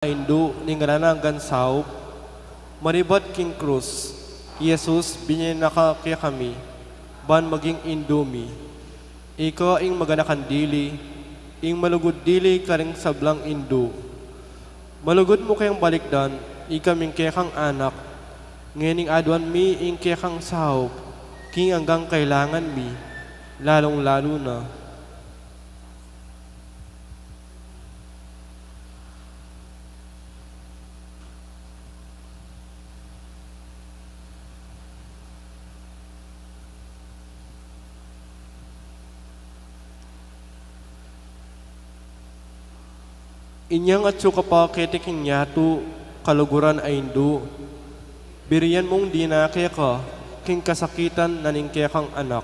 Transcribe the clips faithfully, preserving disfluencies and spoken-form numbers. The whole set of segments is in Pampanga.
a Indu ning alang anggang saup, manibat king krus, i Jesus, binye na ka kekami, ban maging Indu mi. Ika ing maganakan dili, ing malugud dili karing sablang Indu. Malugud mu keng balikdan, ika ming kekang anak, ngening aduan mi ing kekang saup, king anggang kailangan mi, lalung-lalu na. Inyang atsu ka pa keti king yatu, kaluguran a Indu, birian mung dinake ka king kasakitan na ning kekang anak.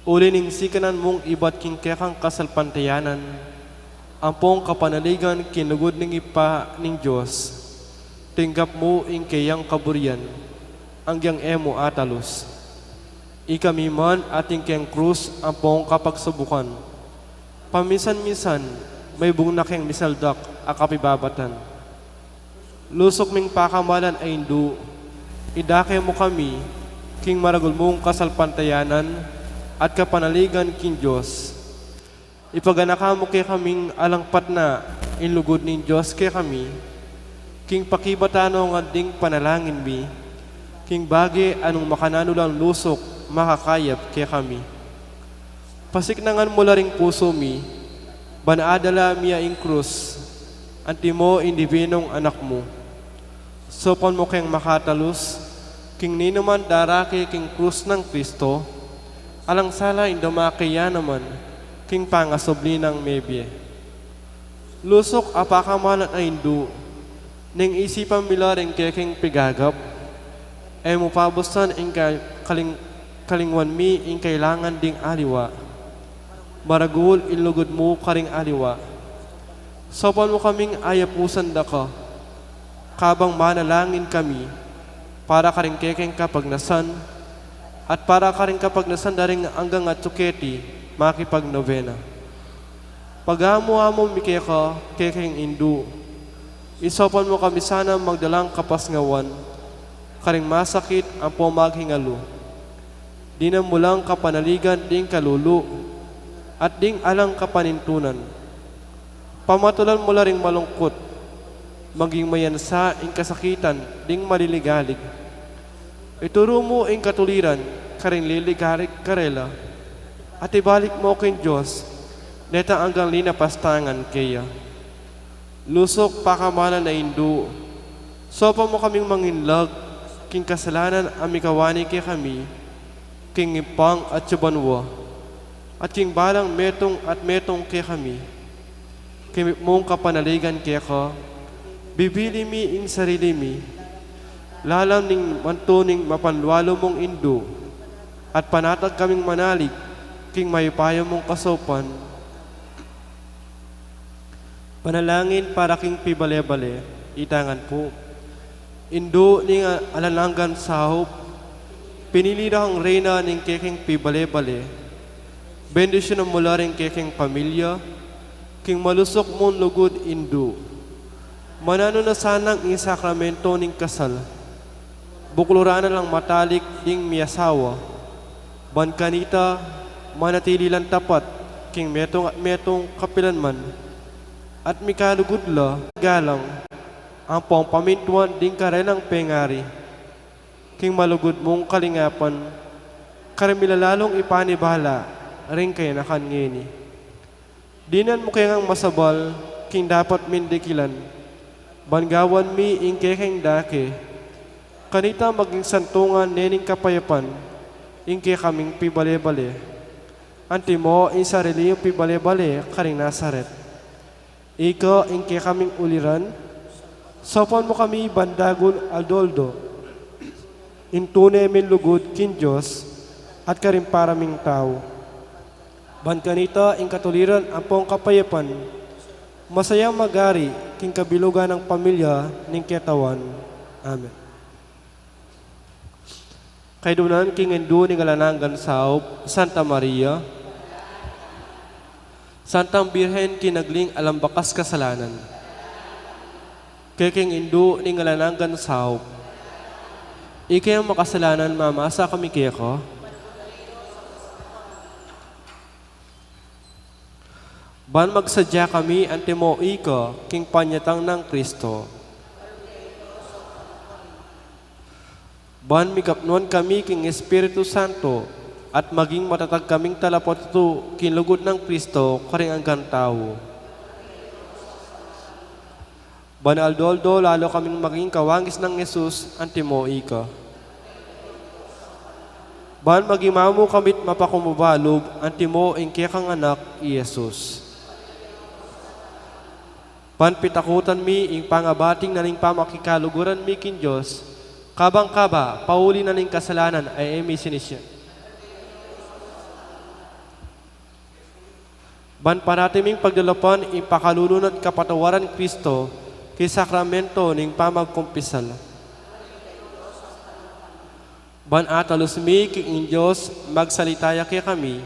Uli ning sikanan mung ibat king kekang kasalpantayanan, ampong kapanaligan king lugud ning Ibpa ning Dios, tinggap mu ing keyang kaburian, anggang e mu atalus. Ikami man atin keng krus ampong kapagsubukan. Paminsan-minsan, maibung na keng misaldak a kapibabatan. Lusuk ming pakamalan a Indu, idake mu kami king maragul mung kasalpantayanan at kapanaligan king Dios. Ipaganaka mu kekaming alang patna ing lugud ning Dios kekami, king pakibatan no ngan ding panalangin mi, king bage a nung makananu lang lusuk makakayap kekami. Pasiknangan mu la ring pusu mi, ban adala mi ya ing krus, antimo ing dibinung Anak mu. Saupan mu keng makatalus, king ninuman darake king krus nang Kristo, alang sala ing dumake ya naman, king pangasubli nang mebie. Lusuk a pakamalan a Indu, ning isipan mi la ring kekeng pigagap, e mu pabusan ing ka-, kaling-, kalingwan mi ing kailangan ding aliwa. Maragul ing lugud mu karing aliwa. Saupan mu kaming ayapusan da ka, kabang manalangin kami, para karing kekeng kapagnasan, at para karing kapagnasan da ring anggang atsu keti makipagnobena. Pagamu-amu mi keka, kekeng Indu, isaupan mu kami sana magdalang kapasnawan, karing masakit ampong maghingalu. Dinan mu lang kapanaligan ding kalulu, at ding alang kapanintunan. Pamatulan mu la ring malungkut, maging mayansa ing kasakitan ding maliligalig. Ituru mu ing katuliran karing liligalig karela, at ibalik mu king Dios, detang anggang linapastangan keya. Lusuk pakamalan a Indu, saupan mu kaming manginlag king kasalanan a mikawani kekami, king Ibpang atsu banua, at king balang metung at metung kekami. Kimit mung kapanaligan keka, bibili mi ing sarili mi, lalam ning mantuning mapanlualu mung Indu, at panatag kaming manalig king mayupaya mung kasaupan. Panalangin para king pibale-bale, itangan pu. Indu ning a-, alang anggang saup, pinili da kang reyna ning kekeng pibale-bale. Bendisyunan mu la ring kekeng pamilya, king malusuk mung lugud Indu. Mananu na sanang ing sakramento ning kasal. Bukluran na lang matalik ding miasawa. Ban kanita, manatili lang tapat, king metung at metung kapilan man. At mikalugud la, galang, ampong pamintuan ding karelang pengari. King malugud mung kalingapan, karing milalalung ipanibala, ring kayanakan ngeni. Dinan mu keng masabal, king dapat ming dikilan, ban gawan mi ing kekeng dake. Kanita maging santungan ne ning kapayapan, ing kekaming pibale-bale. Antimo ing sarili yung pibale-bale, karing Nazaret. Ika ing kekaming uliran, saupan mu kami ban dagul aldo-aldo. Ing tune ming lugud king Dios, at karing para ming tau. Ban kanita ing katuliran ampong kapayapan, masayang magari king kabilugan nang pamilya ning ketawan. Amen. Kaidunan king Indu ning alang anggang saup, Santa Maria, Santang Birhen king nagling alang bakas kasalanan. Kekeng Indu ning alang anggang saup, ikeng makasalanan, mamasa kami keka. Ban magsadya kami antimo ika king panyatang nang Kristo. Ban mikapnuan kami king Espiritu Santo, at maging matatag kaming talapatutu king lugud nang Kristo karing anggang tau. Ban aldo-aldo lalu kaming maging kawangis nang Jesus antimo ika. Ban magimamu kami't mapakumbaba lub antimo ing kekang Anak, i Jesus. Ban pitakutan mi ing pangabating na ning pamakikaluguran mi king Dios, kabang kaba pauli na ning kasalanan a e mi sinisya. Ban parati ming pagdalapan ing pakalulu na't kapatawaran Kristo king sakramento ning pamagkumpisal. Ban atalus mi king ing Dios magsalita ya kekami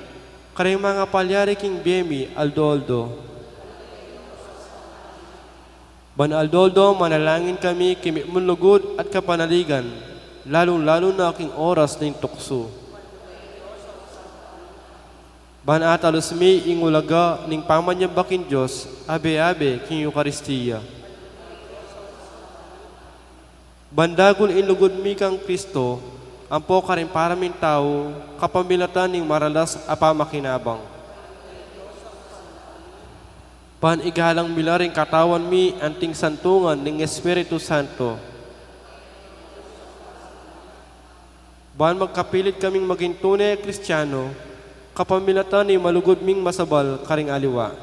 karing mangapalyari king bie mi aldo-aldo. Ban aldo-aldo manalangin kami king mitmung lugud at kapanaligan, lalung-lalu na king oras ning tuksu. Ban atalus mi ing ulaga ning pamanyamba king Dios abe-abe king Eukaristia. Ban dagul ing lugud mi kang Kristo ampo karing para ming tau kapamilatan ning maralas a pamakinabang. Ban igalang mi la ring katawan mi anting santungan ning Espiritu Santo. Ban magkapilit kaming maging tune Kristiano kapamilatan ning malugud ming masabal karing aliwa.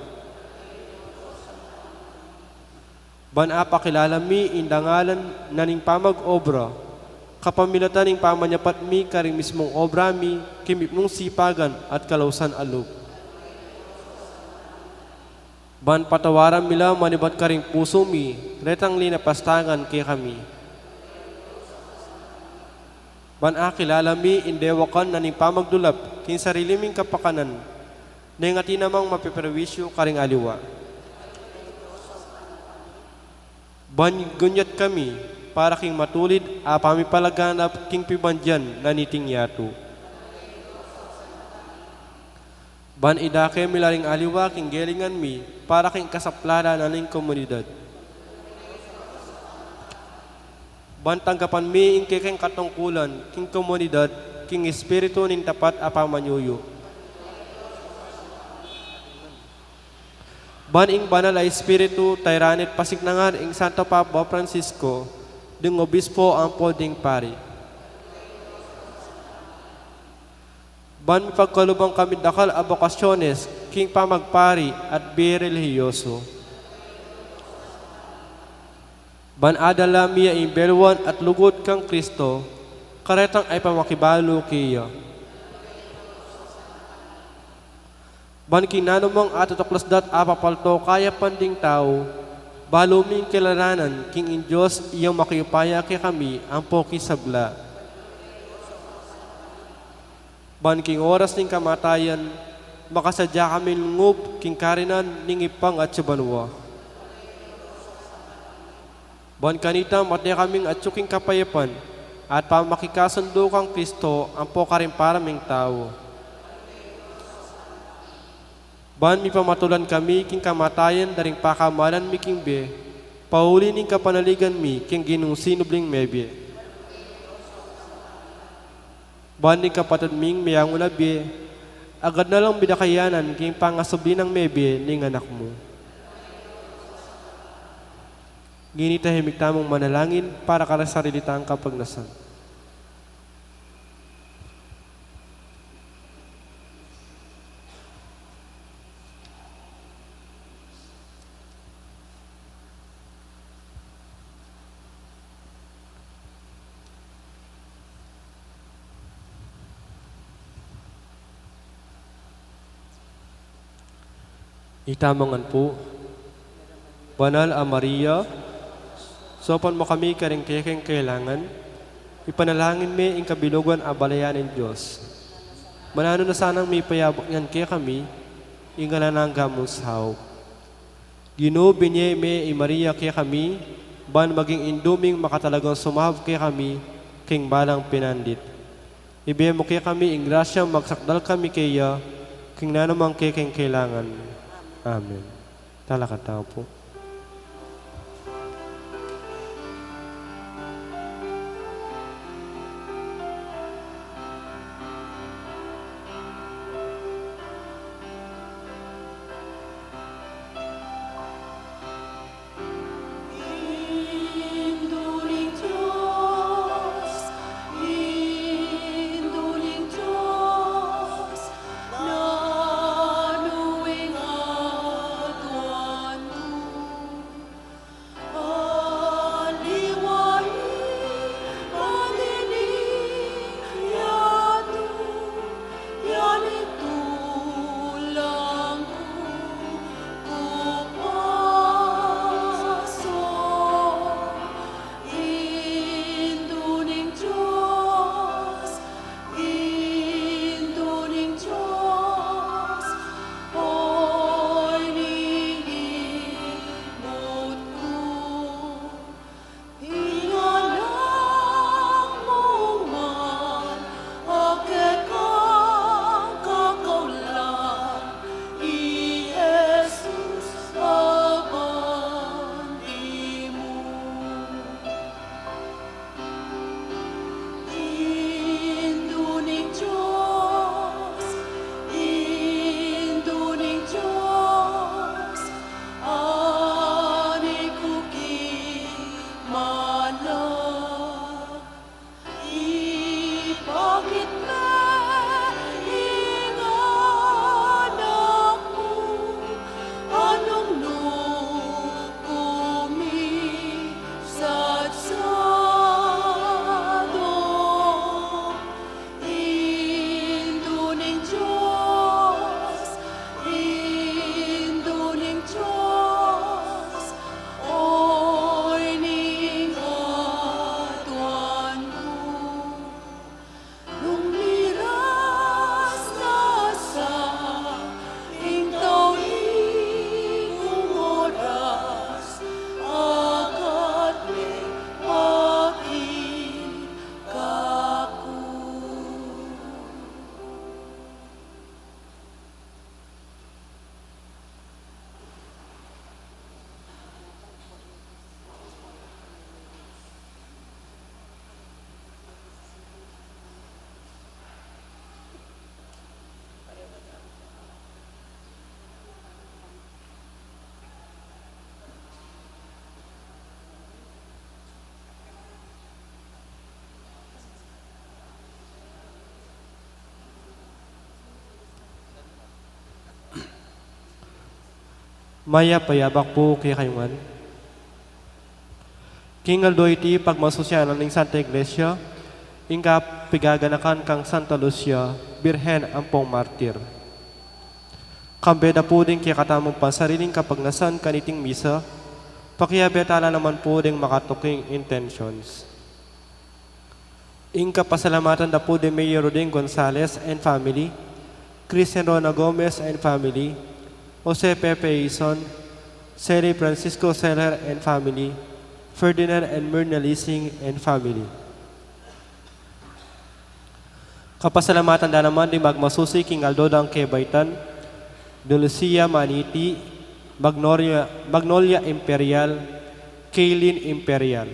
Ban apakilala mi ing dangalan na ning pamag-obra kapamilatan ning pamanyapat mi karing mismung obra mi king mitmung sipagan at kalausan a lub. Ban patawaran mi la manibat karing pusu mi retang linapastangan kekami. Ban akilala mi ing dewakan na ning pamagdulap king sarili ming kapakanan neng atin namang mapiperwisyu karing aliwa. Ban gunyat kami para king matulid a pamipalaganap king pibandian na niting yatu. Ban idake mi la ring aliwa king gelingan mi para king kasaplalan na ning komunidad. Ban tanggapan mi ing kekeng katungkulan king komunidad king espiritu ning tapat a pamanyuyu. Ban ing Banal a Espiritu tayran at pasiknangan ing Santo Papa Francisco, ding obispo ampo ding pari. Ban mipagkaluban kami dakal a bokasyones king pamagpari at bie relihiyoso. Ban adala mi ya ing beluan at lugud kang Kristo, karetang ipamakibalu keya. Ban king nanumang atutuklas dat apapalto kayapan ding tau, balu ming kilalanan king ing Dios iyang makiupaya kekami ampo king sabla. Ban king oras ning kamatayan, makasadya kaming lungub king karinan ning Ibpang atsu banua. Ban kanita mate kaming atsu king kapayapan at pamakikasundu kang Kristo ampo karing para ming tau. Ban mipamatulan kami king kamatayan da ring pakamalan mi king bie, pauli ning kapanaligan mi king Ginung sinubling mebie. Ban ing kapatad ming meyangu na bie, agad na lang midakayanan king pangasubli nang mebie ning Anak mu. Ngeni tahimik tamung manalangin para karing sarili tang kapagnasan. Itamangan pu. Banal a Maria, saupan mu kami karing kekeng kailangan, ipanalangin me ing kabilugan a balayan ning Dios. Mananu na sanang mipayabak ngan kekami ing alang angga mung saup. Ginu, binie me i Maria kekami, ban maging indu ming makatalagang sumahub kekami king balang pinandit. Ibie mu kekami ing grasyang magsakdal kami keya king nanu mang kekeng kailangan. Amen. Talakad tamu pu. Mayap a yabak pu kekayu ngan. King aldo iti pagmasusian ning Santa Iglesia ing kapigaganakan kang Santa Lucia, Birhen ampong Martir. Kambe da pu ding kekatamung pansariling kapagnasan kaniting misa, pakiabe tala naman pu ding makatuking intentions. Ing kapasalamatan da pu di Mayor Rodin Gonzales and family, Christian Rona Gomez and family, Jose Pepe Ison, Sally Francisco Seller and family, Ferdinand and Myrna Lising and family. Kapasalamatan da naman di magmasusi king aldo dang kebaitan, Dulcia Maniti, Magnolia, Magnolia Imperial, Kaylin Imperial.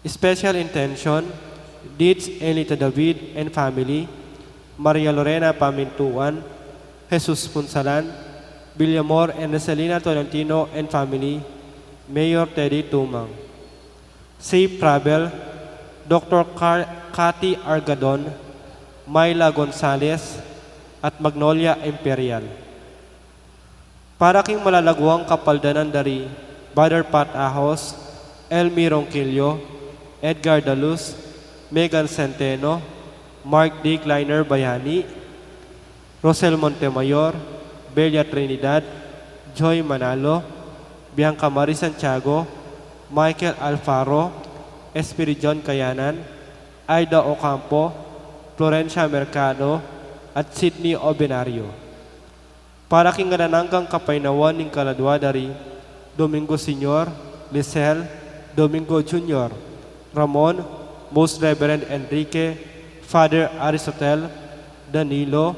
Special intention, Deeds Elita David and family, Maria Lorena Pamintuan, Jesus Punsalan, Villamor and Rosalina Tolentino and family, Mayor Teddy Tumang. Safe travel, Doctor Car-, Cathy Argadon, Myla Gonzales, at Magnolia Imperial. Para king malalaguang kapaldanan dari Brother Pat Ahos, Elmi Ronquillo, Edgar Dalus, Megan Centeno, Mark D. Kleiner Bayani, Rosel Montemayor, Belia Trinidad, Joy Manalo, Bianca Marie Santiago, Michael Alfaro, Espiridion Kayanan, Aida Ocampo, Florencia Mercado, at Sydney Obenario. Para king alang anggang kapaynawan ning kaladua da ri Domingo Senior, Lisel, Domingo Junior, Ramon, Most Reverend Enrique, Father Aristotel, Danilo,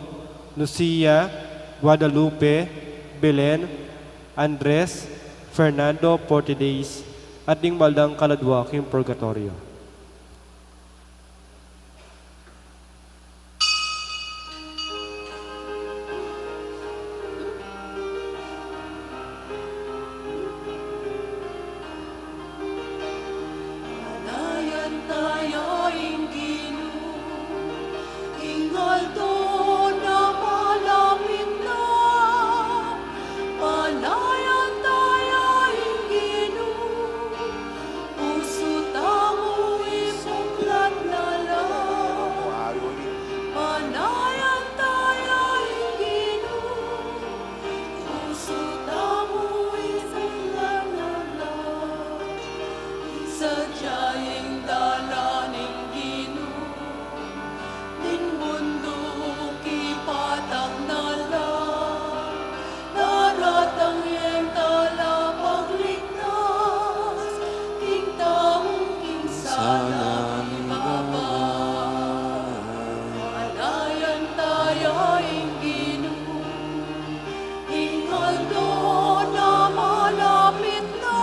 Lucia, Guadalupe, Belen, Andres, Fernando Portides, at ding maldang kaladua king purgatoryo. Panayan taya ing Ginu, ing aldo na malapit na. Panayan taya ing Ginu, pusu tamu ibuklat na la. Panayan taya ing Ginu, pusu tamu ibuklat na la. Ing sadya ing dalan ning Ginu, ning mundu kipatang na la. Daratang yang talapagligtas, king taung king sana ibaba. Panayan taya ing Ginu, ing aldo na malapit na.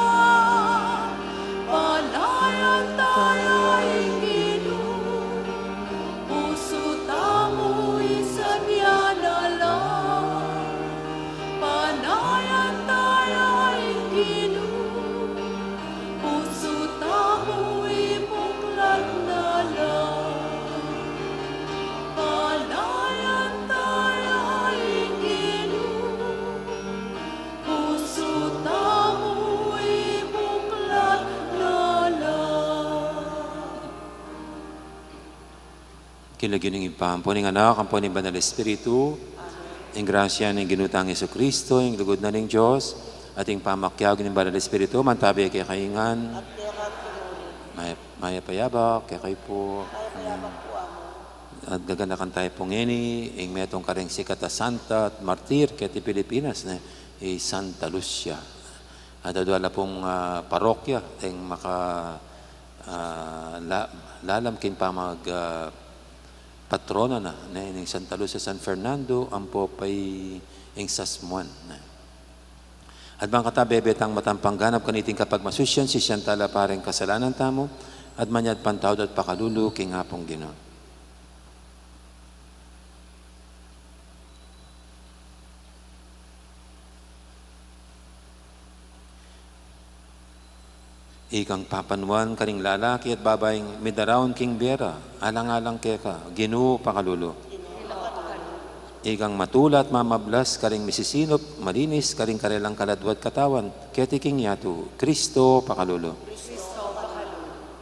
Panayan taya ing Ginu, pusu tamu isadya na la. Panayan taya ing Ginu, pusu tamu ibuklat na la. Panayan taya ing Ginu, pusu tamu ibuklat na la. King lagyu ning Ibpa, ampo ning Anak, ampo ning Banal Espiritu. Ing grasya ning Ginu tang Jesucristo, ing lugud na ning Dios, at ing pamakiabe ning Banal Espiritu, mantabe kekayu ngan. At keka rin. Mayap, mayap a yabak kekayu pu. Mayap a yabak pu, Among. At gaganakan tamu pu ngeni ing metung karing sikat a santa at martir keti Pilipinas, ne, i Santa Lucia. At adua la pung, ah, parokya deng maka, ah, la-, lalam king pamag, ah, patrona na, ne, ning Santa Lucia, San Fernando, ampo pa ing Sasmuan, ne. At bang kata bebe tang matampang ganap kaniting kapagmasusian, sisian tala pa ring kasalanan tamu, at manyawad pang tawad at pakalulu king Apung Ginu. Ikang papanuan karing lalaki at babaing midaraun king bie ra, alang-alang keka, Ginu, pakalulu. Ikang matula at mamablas karing misisinup, malinis karing karelang kaladua at katawan, keti king yatu, Kristo, pakalulu.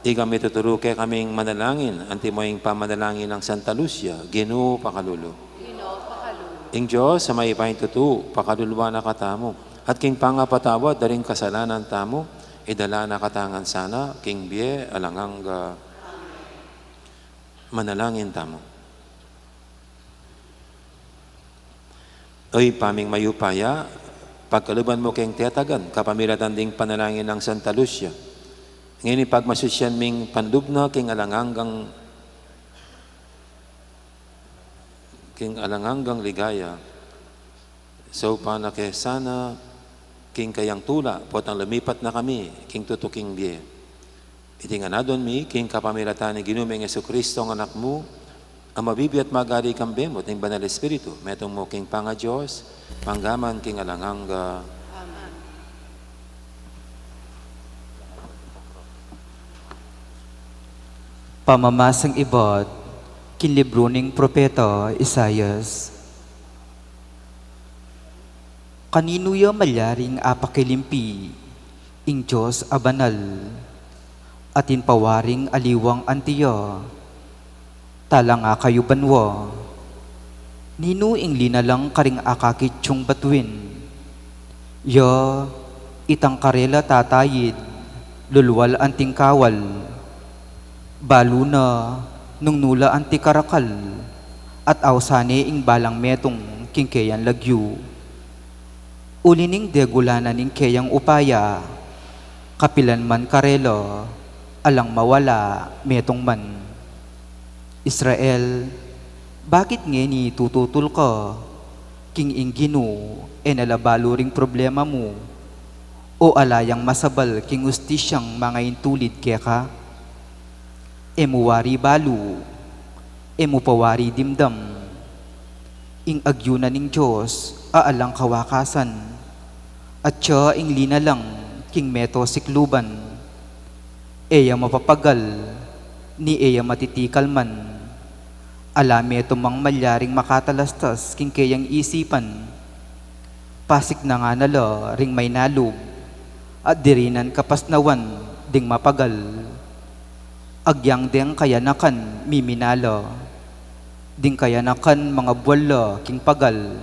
Ikang mituturu kekaming manalangin, antimo ing pamanalangin nang Santa Lucia, Ginu, pakalulu. Ing Dios a mayupayang tutu, pakaluluan na katamu, at king pangapatawad da ring kasalanan tamu, idala na katamu ngan sana king bie alang angga. Manalangin tamu. O Ibpa ming mayupaya, pagkaluban mu keng tetagan kapamilatan ding panalangin nang Santa Lucia, ngeni pagmasusian ming panlub na king alang anggang king alang anggang ligaya. Saupan na ke sana king kayang tula, potang lumipat na kami king tutuking bie. Iti ngan adwan mi king kapamilatan ning Ginu ming Jesucristo a Anak mu, a mabibie at magari kambe mu at ning Banal Espiritu, metung mu king pangaDios, mangga man king alang angga. Amen. Pamamasang ibat king libru ning propeta Isaias. Kaninu ya malyaring apakilimpi ing Dios a banal, atin pa waring aliwang anti ya? Talanga kayu banua, ninu ing linalang karing akakit yung batuin? Ya itang karela tatayid, lulwal anting kawal. Balu na nung nu la anti karakal, at ausan ne ing balang metung king keyang lagyu. Uli ning degulanan ning keyang upaya, kapilan man karela, alang mawala metung man. Israel, bakit ngeni tututul ka? King ing Ginu e na la balu ring problema mu, o ala yang masabal king ustisyang mangaintulid keka? E mu wari balu, e mu pa wari dimdam ing agyu na ning Dios a alang kawakasan, atya ing linalang king meto sikluban. E ya mapapagal, ni e ya matitikal man. Ala metung mang malyaring makatalastas king keyang isipan. Pasik na ngana la ring mainalub, at dirinan kapasnawan ding mapagal. Agyang deng kayanakan miminala, ding kayanakan mangabual la king pagal.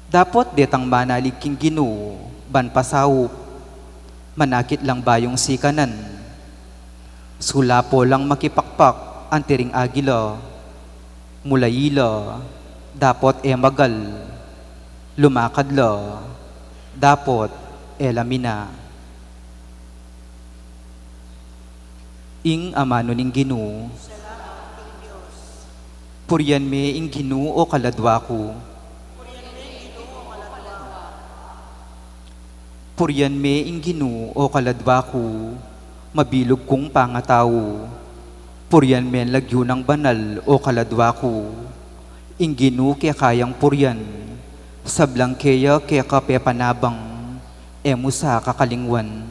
Dapot detang manalig king Ginu ban pasaup, manakit lang bayung sikanan. Sulapo lang makipakpak anti ring agila, mulayi la, dapot e magal, lumakad la, dapot e la mina. Ing amanu ning Ginu. Purian me ing Ginu o kaladwa ku. Purian me ing Ginu o kaladwa ku, mabilug kung pangatau. Purian me ing lagyu nang banal o kaladwa ku. Ing Ginu keka yang purian, sablang keya keka pepanabang, e mu sa kakalingwan.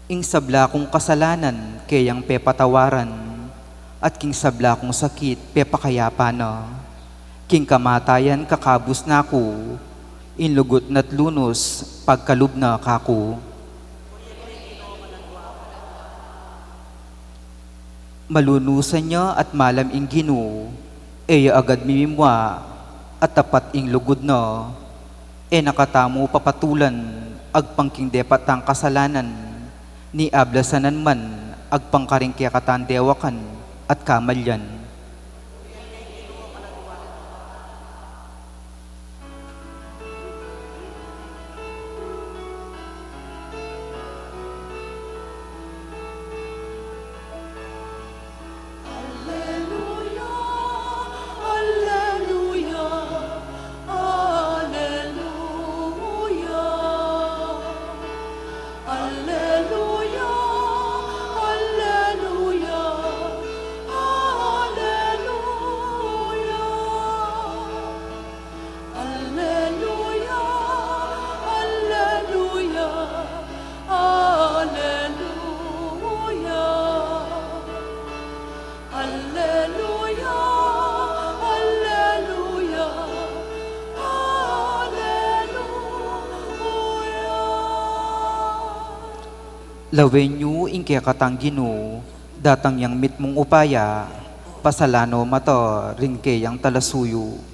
Ing sabla kung kasalanan keyang pepatawaran, at king sabla kung sakit pepakayapan na. King kamatayan kakabus na ku, ing lugud na't lunus pagkalub na kaku. Malunusan ya at malam ing Ginu, e ya agad mimimwa, at tapat ing lugud na. E na katamu papatulan agpang king depat tang kasalanan, ni ablasanan man agpang karing kekatang dewakan at kamalian. Lawen yu ing kekatang Ginu, datang yang mitmung upaya, pasalan no mata ring keyang talasuyu.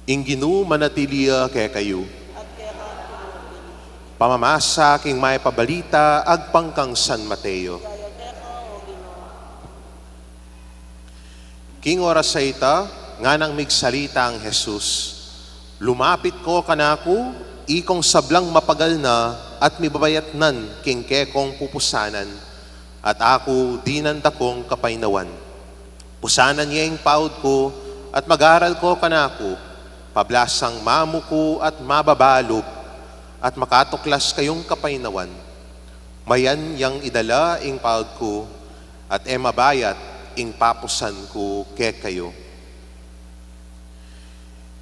Ing Ginu manatili ya kekayu. Pamamasa king Mayap a Balita agpang kang San Mateo. King oras a ita, nganang migsalita ang Jesus, "Lumapit ko kanaku, ikong sablang mapagal na at mibabayatnan king kekong pupusanan, at aku dinan da kong kapaynawan." Pusanan ye ing paud ku, at mag-aral ko kanaku, pablasang mamuku at mababalub, at makatuklas kayung kapaynawan. Mayan yang idala ing paud ku, at e mabayat ing papusan ku kekayu.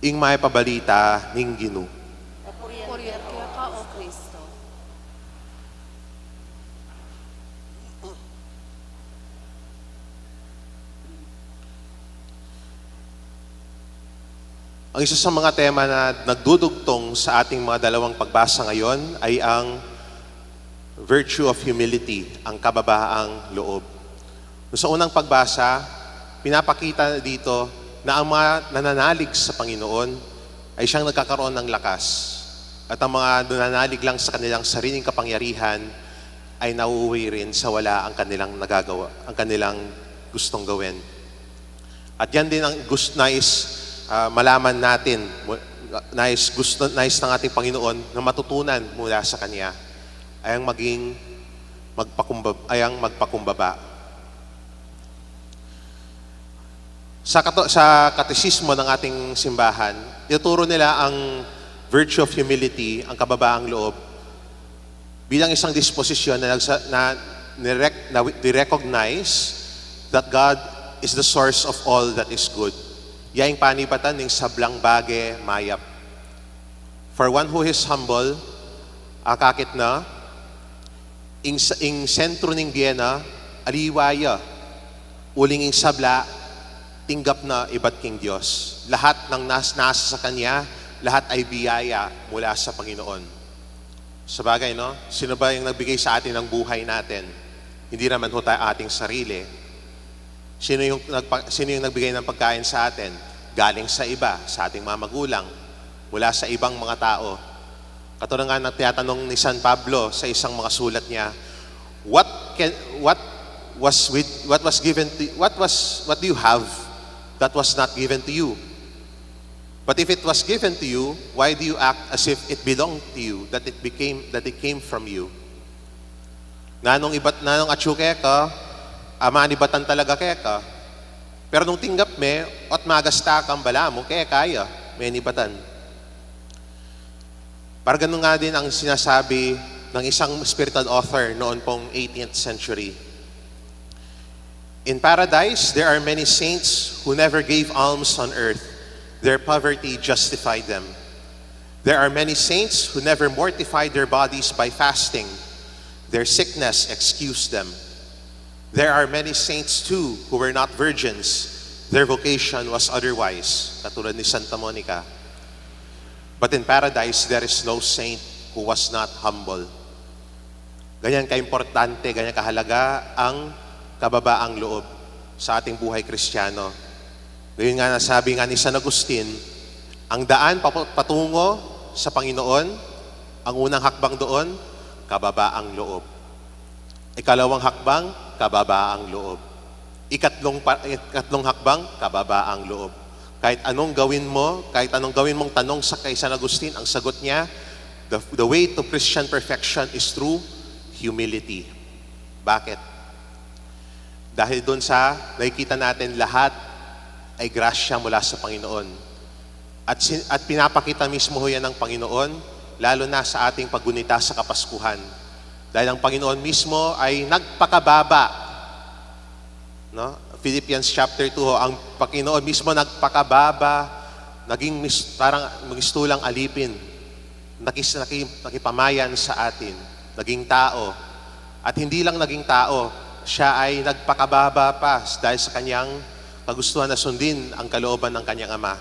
Ing Mayap a Balita ning Ginu. Purian keka, O Kristo. Ang isa sa mga tema na nagdudugtong sa ating mga dalawang pagbasa ngayon ay ang virtue of humility, ang kababaang loob. Sa unang pagbasa, pinapakita dito na ang mga nananalig sa Panginoon ay siyang nagkakaroon ng lakas, at ang mga nananalig lang sa kanilang sariling kapangyarihan ay nauuwi rin sa wala ang kanilang nagagawa, ang kanilang gustong gawin. At yan din ang gust-, nais, ah, malaman natin, mu-, nais, gusto, nais ng ating Panginoon na matutunan mula sa Kanya, ay ang maging magpakumbab-, ay ang magpakumbaba. Sa kato-, sa katesismo ng ating simbahan, ituturo nila ang virtue of humility, ang kababaang loob, bilang isang disposisyon na nagsa-, na nirec-, na wi-, ni-recognize that God is the source of all that is good. Yaing panibatan ning sablang bage mayap. For one who is humble, akakit na, ing, s-, ing sentro ning bie na, aliwa ya. Uling ing sabla, tinggap na ibat king Dios. Lahat ng nas-, nasa sa Kanya, lahat ay biyaya mula sa Panginoon. Sabagay, no? Sino ba yung nagbigay sa atin ng buhay natin? Hindi naman ho tayo ating sarili. Sino yung nagpa-, sino yung nagbigay ng pagkain sa atin? Galing sa iba, sa ating mga magulang, mula sa ibang mga tao. Katulad nga ng tinatanong ni San Pablo sa isang mga sulat niya, "What can, what was with, what was given to, what was, what do you have that was not given to you? But if it was given to you, why do you act as if it belonged to you, that it became, that it came from you?" Nanung ibat, nanung atyu keka, a, manibatan talaga keka. Pero nung tinggap me, ot magasta ka, balamu keka ya, menibatan. Parang ganun nga din ang sinasabi ng isang spiritual author noon pong eighteenth century. In paradise, there are many saints who never gave alms on earth. Their poverty justified them. There are many saints who never mortified their bodies by fasting. Their sickness excused them. There are many saints too who were not virgins. Their vocation was otherwise. Katulad ni Santa Monica. But in paradise, there is no saint who was not humble. Ganyan kaimportante, ganyan kahalaga ang kababaang loob sa ating buhay Kristiyano. Ngayon nga, nasabi nga ni San Agustin, ang daan papu-, patungo sa Panginoon, ang unang hakbang doon, kababaang loob. Ikalawang hakbang, kababaang loob. Ikatlong pa-, ikatlong hakbang, kababaang loob. Kahit anong gawin mo, kahit anong gawin mong tanong sa kay San Agustin, ang sagot niya, "The, the way to Christian perfection is through humility." Bakit? Dahil dun sa nakikita natin, lahat ay grasya mula sa Panginoon. At sin-, at pinapakita mismo ho yan ng Panginoon, lalo na sa ating paggunita sa Kapaskuhan. Dahil ang Panginoon mismo ay nagpakababa. No? Philippians chapter two ho, ang Panginoon mismo nagpakababa, naging mis-, parang mistulang alipin, nakis-, naki-, nakipamayan sa atin, naging tao. At hindi lang naging tao, siya ay nagpakababa pa dahil sa kanyang kagustuhan na sundin ang kalooban ng kanyang Ama.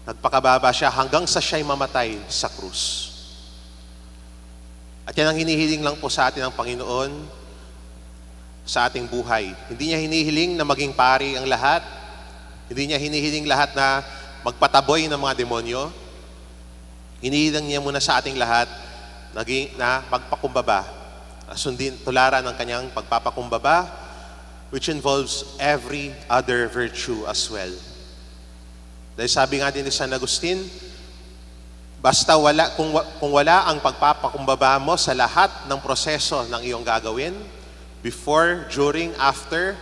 Nagpakababa siya hanggang sa siya'y mamatay sa krus. At yan ang hinihiling lang po sa atin ng Panginoon sa ating buhay. Hindi niya hinihiling na maging pari ang lahat. Hindi niya hinihiling lahat na magpataboy ng mga demonyo. Hinihiling niya muna sa ating lahat naging, na magpakumbaba. Na sundin, tularan ng kanyang pagpapakumbaba, which involves every other virtue as well. Dahil sabi nga din ni San Agustin, basta wala, kung wa-, kung wala ang pagpapakumbaba mo sa lahat ng proseso ng iyong gagawin, before, during, after,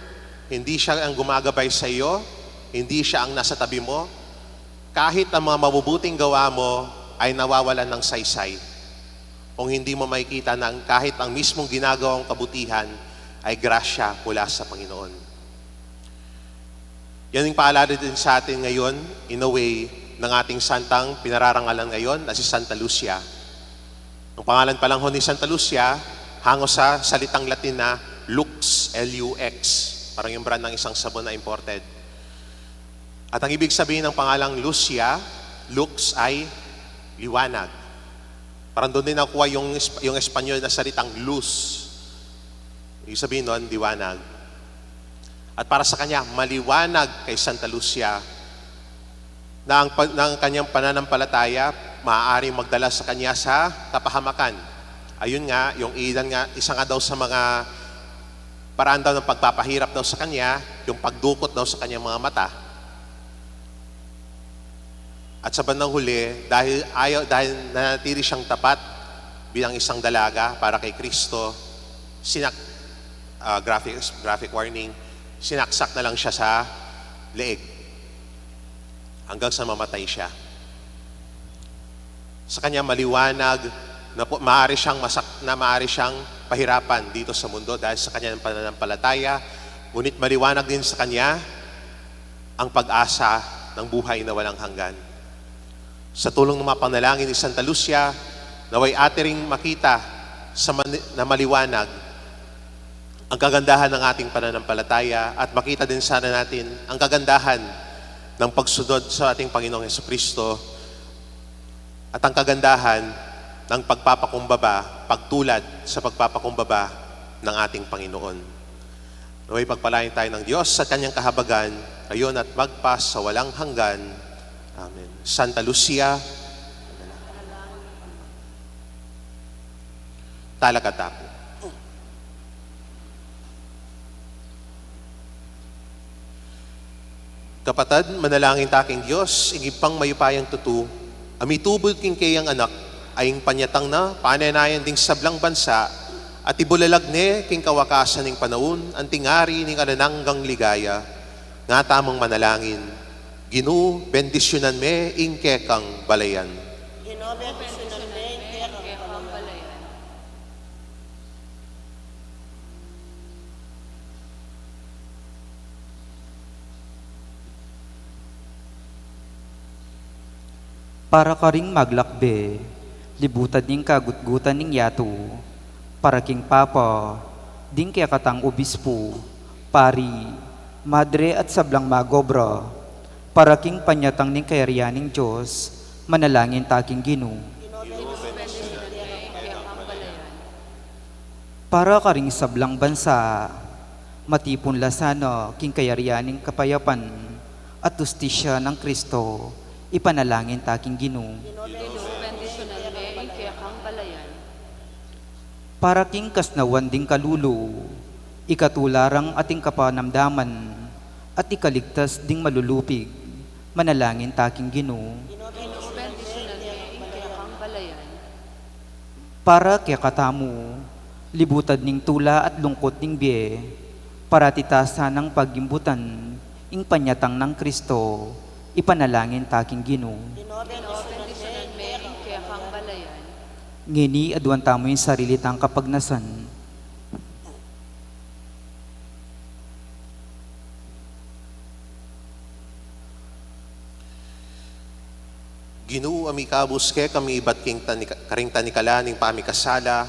hindi siya ang gumagabay sa iyo, hindi siya ang nasa tabi mo, kahit ang mga mabubuting gawa mo ay nawawalan ng saysay. Kung hindi mo makikita na ang, kahit ang mismong ginagawang kabutihan ay grasya mula sa Panginoon. Yan yung paalala din sa atin ngayon, in a way, ng ating santang pinararangalan ngayon na si Santa Lucia. Ang pangalan pa lang ho ni Santa Lucia, hango sa salitang Latin na Lux, L U X. Parang yung brand ng isang sabon na imported. At ang ibig sabihin ng pangalang Lucia, lux, ay liwanag. Parang doon din nakuha yung, yung Espanyol na salitang luz. Ibig sabihin nun, liwanag. At para sa kanya, maliwanag kay Santa Lucia na ang, pa- na ang kanyang pananampalataya maaaring magdala sa kanya sa kapahamakan. Ayun nga, yung ilan nga, isa nga daw sa mga paraan daw ng pagpapahirap daw sa kanya, yung pagdukot daw sa kanyang mga mata. At sa bandang huli, dahil ayaw, dahil nanatili siyang tapat bilang isang dalaga para kay Kristo, sinak-, ah, graphic, graphic warning, sinaksak na lang siya sa leeg hanggang sa mamatay siya. Sa kanya maliwanag na po, maaari siyang masak-, na maaari siyang pahirapan dito sa mundo dahil sa kanyang pananampalataya, ngunit maliwanag din sa kanya ang pag-asa ng buhay na walang hanggan. Sa tulong ng mga panalangin ni Santa Lucia, naway atin ring makita sa mani-, na maliwanag ang kagandahan ng ating pananampalataya at makita din sana natin ang kagandahan ng pagsunod sa ating Panginoong Hesukristo at ang kagandahan ng pagpapakumbaba, pagtulad sa pagpapakumbaba ng ating Panginoon. Naway pagpalain tayo ng Diyos sa kanyang kahabagan, ngayon at magpa sa walang hanggan. Amen. Santa Lucia, talakad tayo po. Kapatad, manalangin ta king Dios, ing Ibpang mayupayang tutu, a mitubud king kayang Anak, a ing panyatang na panenayan ding sablang bansa, at ibulalag ne king kawakasan ning panaun, anting ari ning alang anggang ligaya. Nga tamung manalangin, Ginu, bendisyunan me ing kekang balayan. Ginu, bendisyunan me ing kekang balayan. Para karing maglakbe, libutad ning kagutgutan ning yatu, para king Papa, ding kekatang obispo, pari, madre at sablang magobra, para king panyatang ning kayarian ning Dios, manalangin ta king Ginu. Para karing sablang bansa, matipun la sana king kayarian ning kapayapan at hustisya nang Kristo, ipanalangin ta king Ginu. Ginu, bendisyunan me ing kekang balayan. Para king kasnawan ding kalulu, ikatula rang ating kapanamdaman, at ikaligtas ding malulupig, manalangin ta king Ginu. Ginu, bendisyunan me ing kekang balayan. Para kekatamu, libutad ning tula at lungkut ning bie, parati ta sanang pagimbutan ing panyatang nang Kristo, ipanalangin ta king Ginu. Ginu, bendisyunan me ing kekang balayan. Ngeni, aduan tamu ing sarili tang kapagnasan. Ginu, a mikabus kekami ibat king tanika-, karing tanikala ning pamikasala,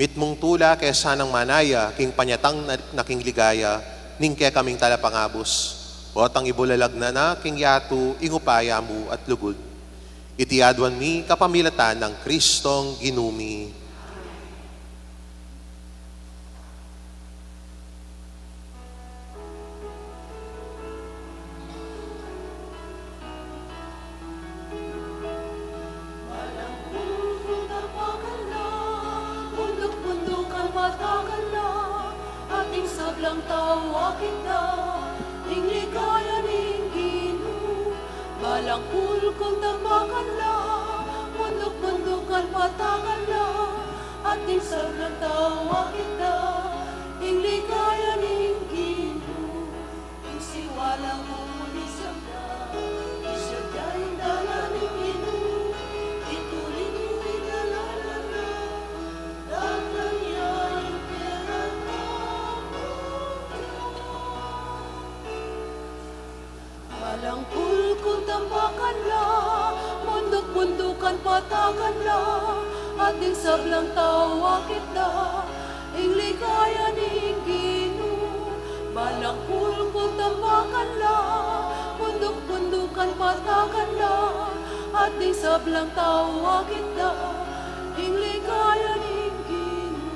mitmung tula ke sanang manaya king panyatang na, na king ligaya ning kekaming talapangabus, potang ibulalag na na king yatu ing upaya mu at lugud. Iti aduan mi kapamilatan nang Kristong Ginu mi. Bunduk-bundukan patakan na, ating sablang tau akit na, ing ligaya ning Ginu. Balang kulkul tambakan la, bunduk-bundukan patakan la, ating sablang tau akit na, ing ligaya ning Ginu. Ing siwala mu ning sabla, ing sabla ing dalan ning Ginu, ituling mu ing dalan na, datang ya ing pera. Balang kulkul tambakan la, bunduk-bundukan patakan la, ating sablang tau akit na, ing ligaya ning Ginu. Balang kulkul tambakan la, Bundukan patagan la, at ding sablang tau akit da, ing ligaya ning Ginu.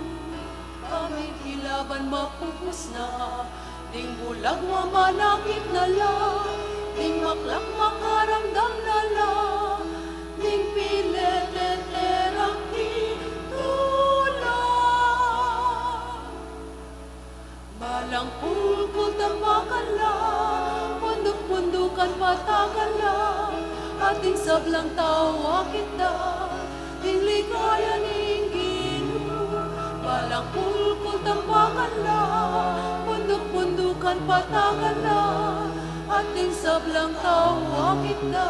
Aming kilaban mapupus na, ding bulag mamanakit na la, ding maklak makaramdam na la, ding pineteterak king tula. Balang kulkul tampakan la, bunduk-bundukan patagan la, at ding sablang tau akit da, ding ligaya ning Ginu. Balang kulkul tampakan la, bunduk-bundukan patagan la, at ding sablang tau akit da,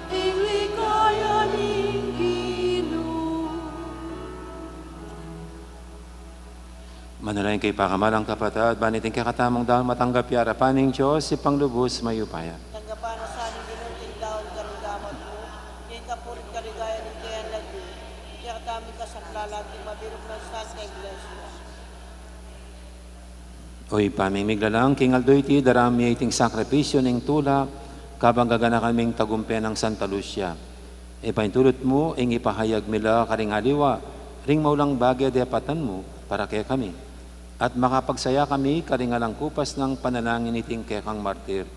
ding ligaya ning Ginu. Manalangin kayu, pakamalan kung kapatad, ban iting kekatamung dalan matanggap ya king arapan ning Dios, Ibpang lubus mayupaya. Tanggapan na sa ning Ginu ing daun karing gamat mu, king kapurian at kaligayan ning keyang lagyu, king kekatamung kasaplalan at king mabilug nang Santa Iglesia. O Ibpa ming miglalang, king aldo iti, darame mi iting sakripisyu ning tula, kabang gaganakan ming tagumpe nang Santa Lucia. Ipaintulud mu ing ipahayag mi la karing aliwa, ring maulang bage a depatan mu para kekami. At makapagsaya kami karing alang kupas nang panalangin iting kekang martir.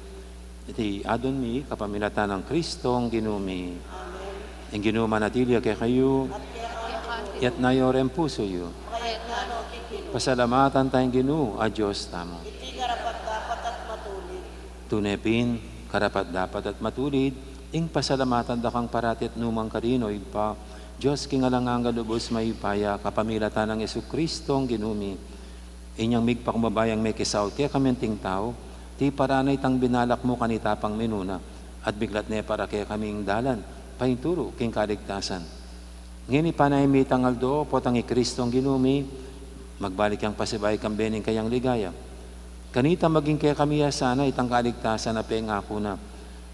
Iti adwan mi kapamilatan nang Kristong Ginu mi. Amen. Ing Ginu manatili ya kekayu. At kekayu. Itas yu ring pusu yu. Kekayu naman. Pasalamatan taya ing Ginu a Dios tamu. Iti karapat-dapat at matulid. Tune pin, karapat-dapat at matulid, ing pasalamatan da kang parati at nukarin man, O Ibpa, Dios king alang angga, lubus mayupaya, kapamilatan nang Jesucristo a Ginu mi. Inyang migpakumbaba yang mekisaut kekami anting tau, tiparan na itang binalak mu kanita pang minuna, at biglat ne para kekami ing dalan paintulu king kaligtasan. Ngeni panayan mi itang aldo, potang i Kristong Ginu mi, magbalik yang pasibayu kambe ning kayang ligaya. Kanita maging kekami ya sana itang kaligtasan a pengaku na.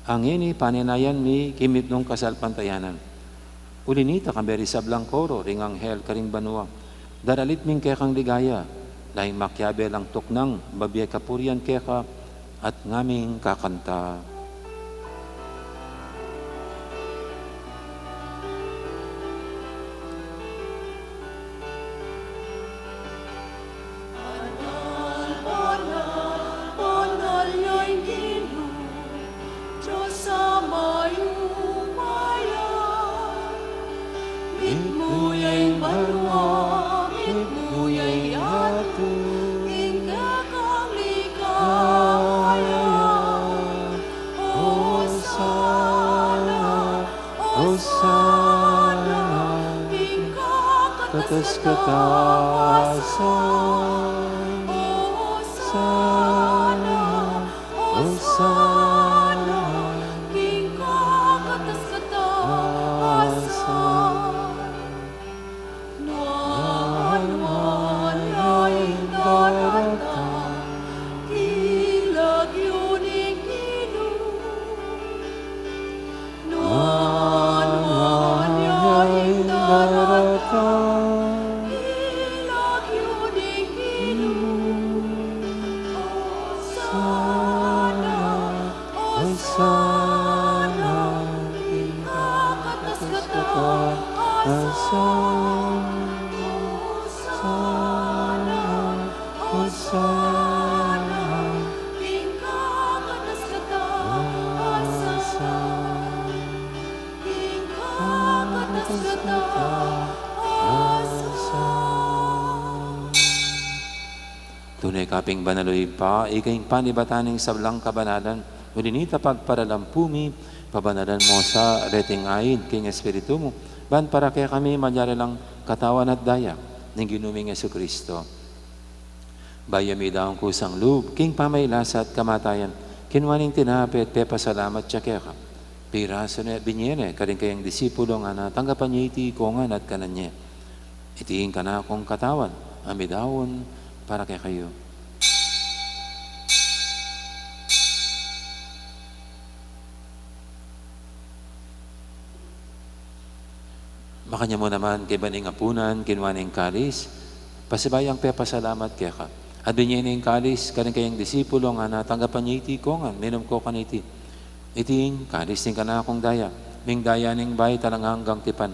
Ngeni panayan mi king mitmung kasalpantayanan. Uli nita, kambe ring sablang koro ring anghel karing banua, daralit mi ing kekang ligaya, layun makiabe lang tuknang, babie kapurian keka, at ngaming kakanta. Banal, banal, banal ya ing Ginu, Dios a mayupaya. Mitmu ya ing banua, mitmu ya ing yatu, ing kekang ligaya. Hosana, Hosana, ing kakatas-katasan. Hosana, Hosana, ing kakatas-katasan. Nuan, nuan ya ing daratang king lagyu ning Ginu. Nuan, nuan ya ing daratang king lagyu ning Ginu. Hosana, Hosana, ing kakatas-katasan. Hosana, Hosana, ing kakatas-katasan. Ing kakatas-katasan. Tune ka pin banal, O Ibpa, ika ing panibatan ning sablang kabanalan. Uli nita pagparalampu mi, pabanalan mu sa reting ain king Espiritu mu, ban para kekami malyari lang katawan at daya ning Ginu ming Jesucristo. Bayu ya midaun kusang lub king pamagkasakit at kamatayan, kinua ne ing tinape at pepasalamat ya keka. Pirasu ne, binie ne karing kayang disipulo, ngana, tanggapan ye iti kongan at kanan ye. Iti ing kanakung katawan a midaun para kekayu. Makanyan mu naman kaybat ning apunan, kinua ne ing kalis, pasibayu yang pepasalamat keka. At binie ne ing kalis karing kayang disipulo, ngana, tanggapan ye iti kongan, minum ko kaniti, Iti ing kalis ning kanakung daya, ning daya ning bayu at alang anggang tipan,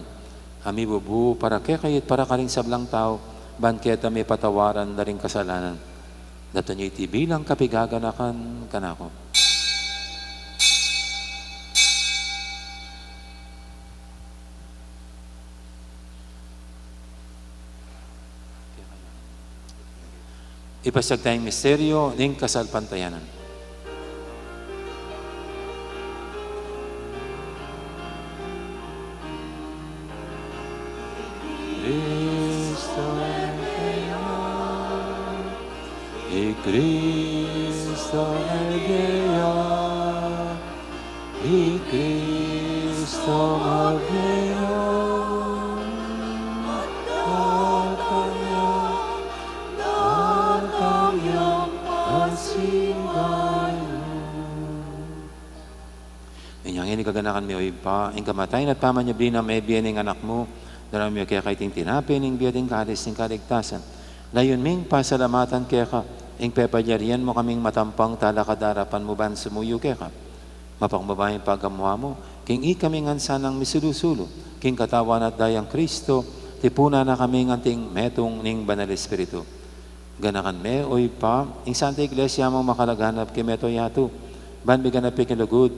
a mibubu para kekayu at para karing sablang tau, ban keta mipatawaran da ring kasalanan. Daptan yu iti bilang kapigaganakan kanaku. Ipasiag taya ing misteryu ning kasalpantayanan. Cristo, i Cristo, i Cristo, Inya ngeni kaganakan mi, o Ibpa, ing kamatayan at pamanyubli nang mebie ning Anak mu, daraun mi keka iting tinape ning bie at ing kalis ning kaligtasan. Layun ming pasalamatan keka ing pepalyarian mu kaming matampang talakad king arapan mu ban sumuyu keka. Mapakbaba ing pagamu-amu, king ikami ngan sanang misulu-sulu king katawan at dayang Cristo, tipunan na kami ngan king metung ning Banal Espiritu. Ganakan me, o Ibpa, ing Santa Iglesia mung makalaganap king mabilug a yatu, ban miganap king lugud,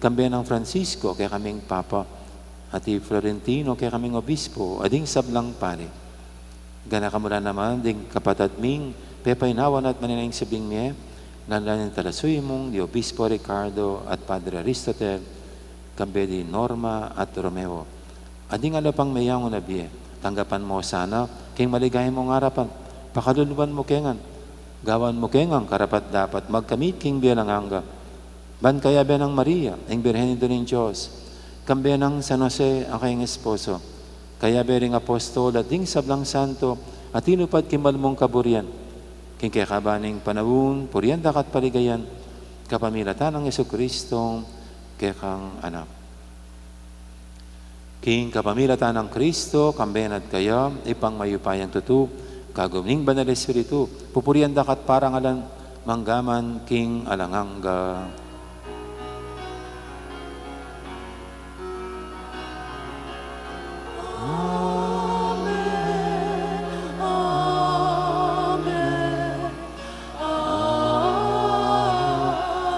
kambe nang Francisco, kekaming Papa, at i Florentino, kekaming Obispo, at ding sablang pari. Ganakan mu la naman ding kapatad ming pepainawan at manenaya king subling mie, lalu na ning talasuyu mung di Obispo Ricardo at Padre Aristotel, kambe di Norma at Romeo. At ding ala pang meyangu na bie, tanggapan mu la sana king maligaya mung arapan, pakaluluan mu ke ngan, gawan mu ke ngan karapat-dapat magkamit king bie alang angga. Ban kayabe nang Maria, ing Birhen Indu ning Dios, kambe nang San Jose, a kayang esposo, kayabe ring apostol at ding sablang santo a tinupad king mal mung kaburian, king kekaban ning panaun, purian da ka at paligayan, kapamilatan nang Jesucristo, kekang Anak. King kapamilatan nang Cristo, kambe na at kaya, Ibpang mayupayang tutu, kagum ning Banal Espiritu, pupurian da ka at parangalan, mangga man king alang angga. Amen. Amen.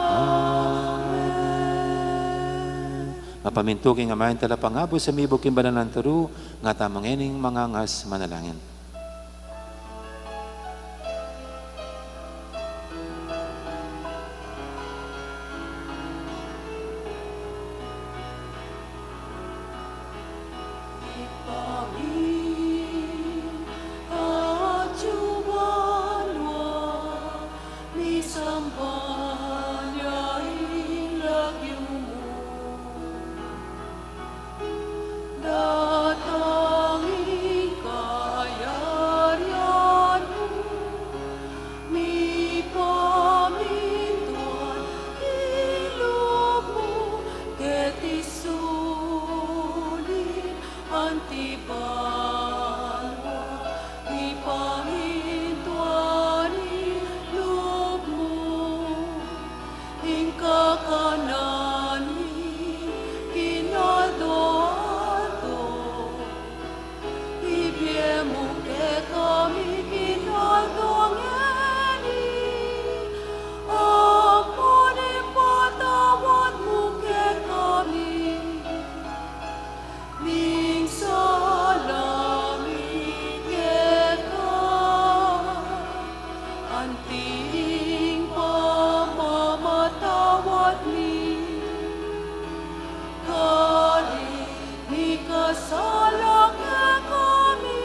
Amen. Mapamintu king Ama ing Talapangabus, a mibuk king banal nang turu, ngatamu ngening mangangas manalangin. Misamban ya ing lagyu mu. Datang ing kayarian mu. Mipamintuan ing lub mu keti sulip anti banua. Mipamintuan ing lub mu, ing kakanan mi king aldo-aldo. Ibie mu kekami king aldo ngeni, ampon ing patawad mu kekami ning sala mi keka, anti ing pamamatawad mi karing mikasala kekami.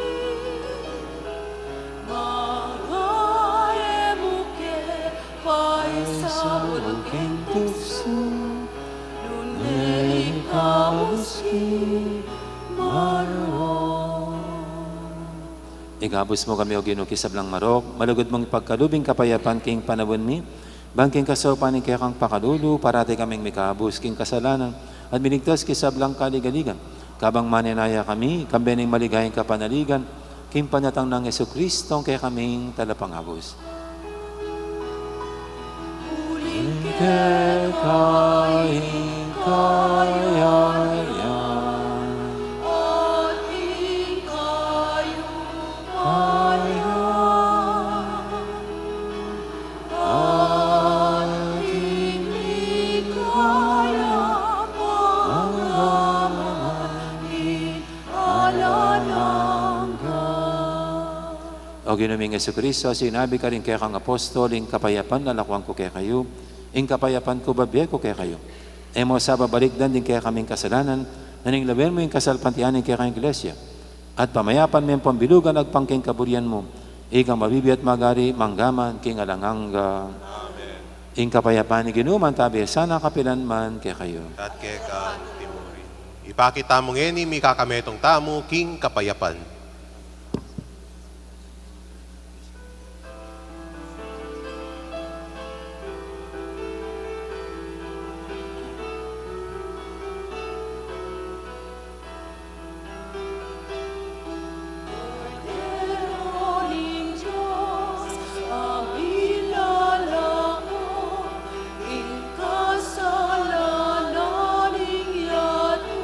Manga e mu ke paisaul king tuksu, nune ikabus king marok. Ikabus mu kami, O Ginu, king sablang marok, malugud mung ipagkalub ing kapayapan king panaun mi, ban king kasaupan ning kekang pakalulu, parati kaming mikabus king kasalanan, at miligtas king sablang kaligaligan. Kabang manenaya kami, kambe ning maligayang kapanaligan, king panyatang nang Jesucristo, kekaming Talapangabus. Uling ke Keka ing kayarian, at ing kayarian, at ing ligaya, magpaman king alang angga. O Ginu ming Jesucristo, sinabi mu karing kekang apostol, ing kapayapan lakuan ku kekayu, ing kapayapan ku bibie ku kekayu. E mu sa babalikdan ding kekaming kasalanan, nune lawen mu ing kasalpantayanan ning kekang Iglesia. At pamayapan me ampong bilugan agpang king kaburian mu, ikang mabibie at magari mangga man king alang angga. Amen. Ing kapayapan ning Ginu manatili sana kapilan man kekayu. At keka mu rin. Ipakit tamu ngeni, mikakametung tamu king kapayapan. Kordero ning Dios, a milalako king kasalanan ning yatu.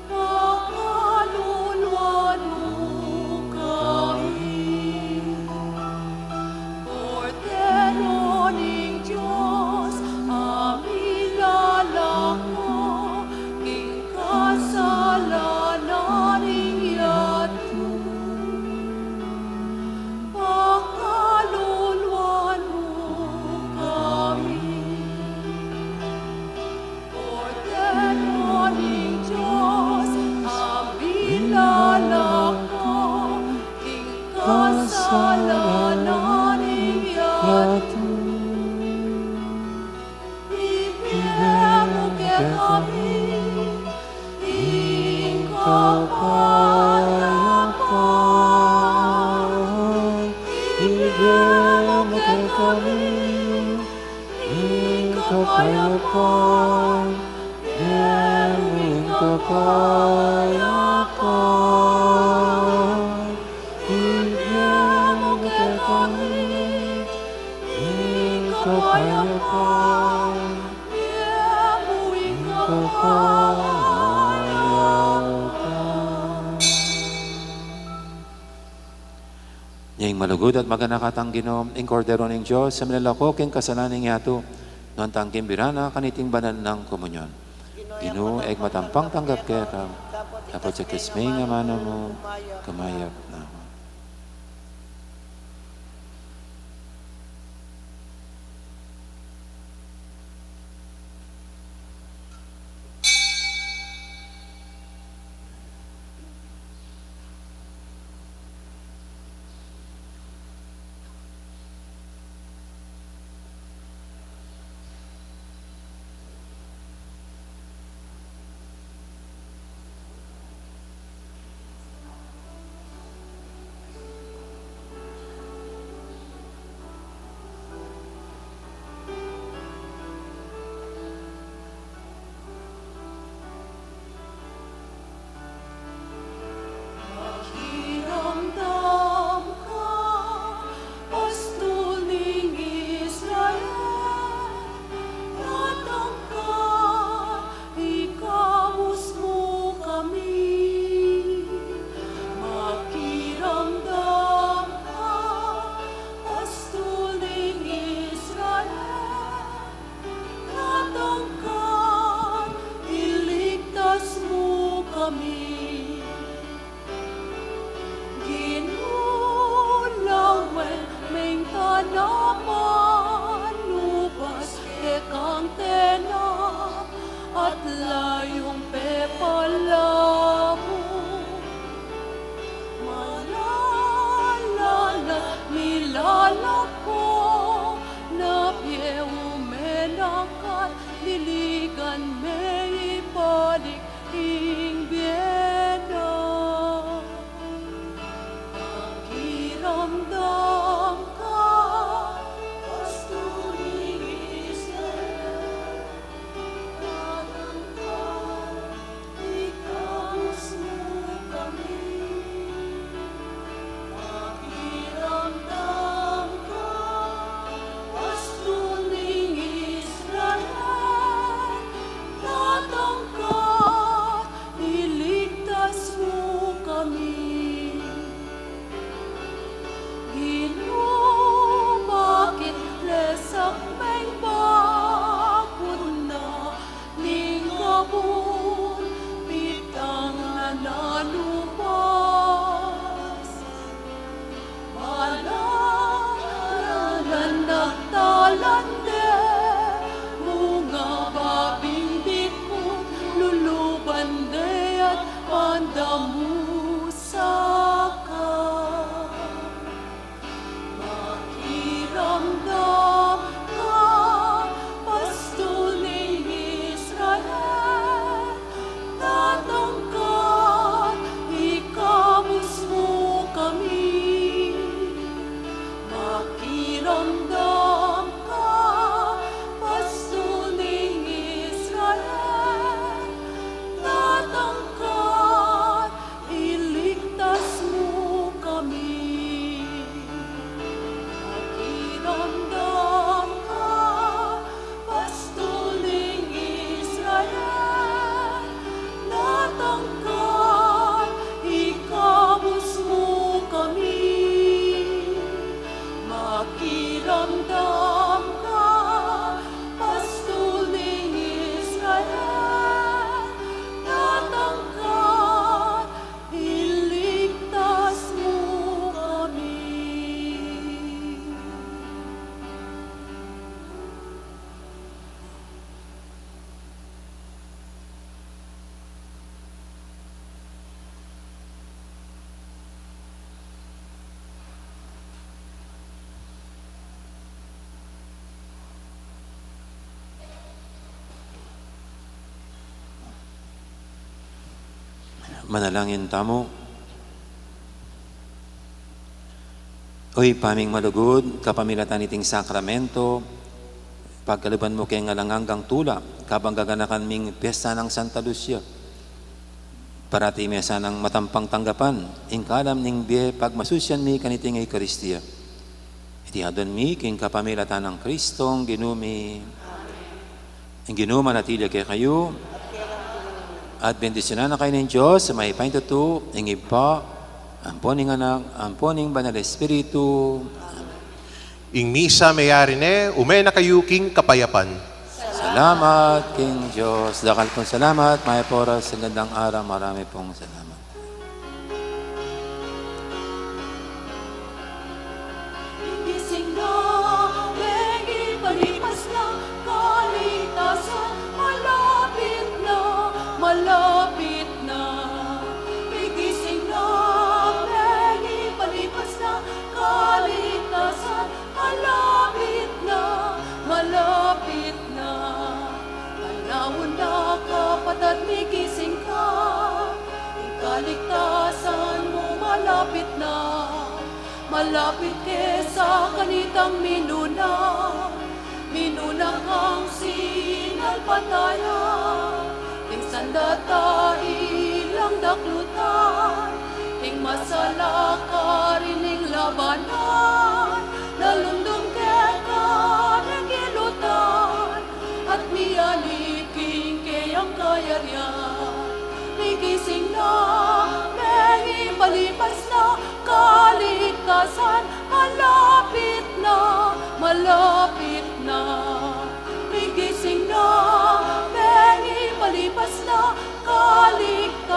Pakaluluan mu kami. Kordero ning Dios, a milalako king kasalanan ning yatu. Pakaluluan mu kami. Kordero ning Dios, a milalako king kasalanan ning yatu. Ibie mu kekami ing kapayapan. Ibie mu kekami ing kapayapan, ibie mu ing kapayapan, ibie mu kekami ing kapayapan, ibie mu ing kapayapan. Ing malugud at maganaka tang Ginu, ing Kordero ning Dios, a milalako king kasalanan ning yatu, nuan tang king bira na kaniting banal nang komunyon. Ginu, e ku matampang tanggap keka, dapot sa king amanu mu, kumayap na ku. Pakiramdam ka, Pastol ning Israel, datang ka, ikabus mu kami. Pakiramdam ka, Pastol ning Israel, datang ka, iligtas mu kami. Ginu, lawen me ing tanapan, lubas kekang tenap, at layung pepalamu. Malalan at milalako, na bie umenak at liligan me ibalik ing bie. Manalangin tamu. O Ibpa ming malugud, kapamilatan niting sakramento, pagkaluban mu keng alang anggang tula, kabang gaganakan ming piyesta nang Santa Lucia, parati me sanang matampang tanggapan ing kalam ning bie pagmasusian mi kaniting Eukaristia. Iti adwan mi king kapamilatan nang Kristong Ginu mi. Ing Ginu manatili kekayu. At bendisyunan na kayu ning Dios, mayupayang tutu, ing Ibpa, ampo ning Anak, ampo ning Banal Espiritu. Ing misa meyari ne, ume na kayu king kapayapan. Salamat king Dios. Dakal pung salamat, mayap a oras, magandang araw, marami pung salamat. Gising na, mengipalipas na, kaligtasan malapit na, malapit na. Gising na, mengipalipas na, kaligtasan malapit na, malapit na. Panaun na, kapatad, migising ka, ing kaligtasan mu malapit na. Malapit ke sa kanitang minuna, minuna kang sinalpantaya. Ing sandata ilang daklutan, ing masala karin ing labanan, nalundung keka ning ilutan, at miani king keyang kayarian. Migising na, mengipalipas na, kaligtasan malapit na, malapit na. Migising na, mengipalipas na, kaligtasan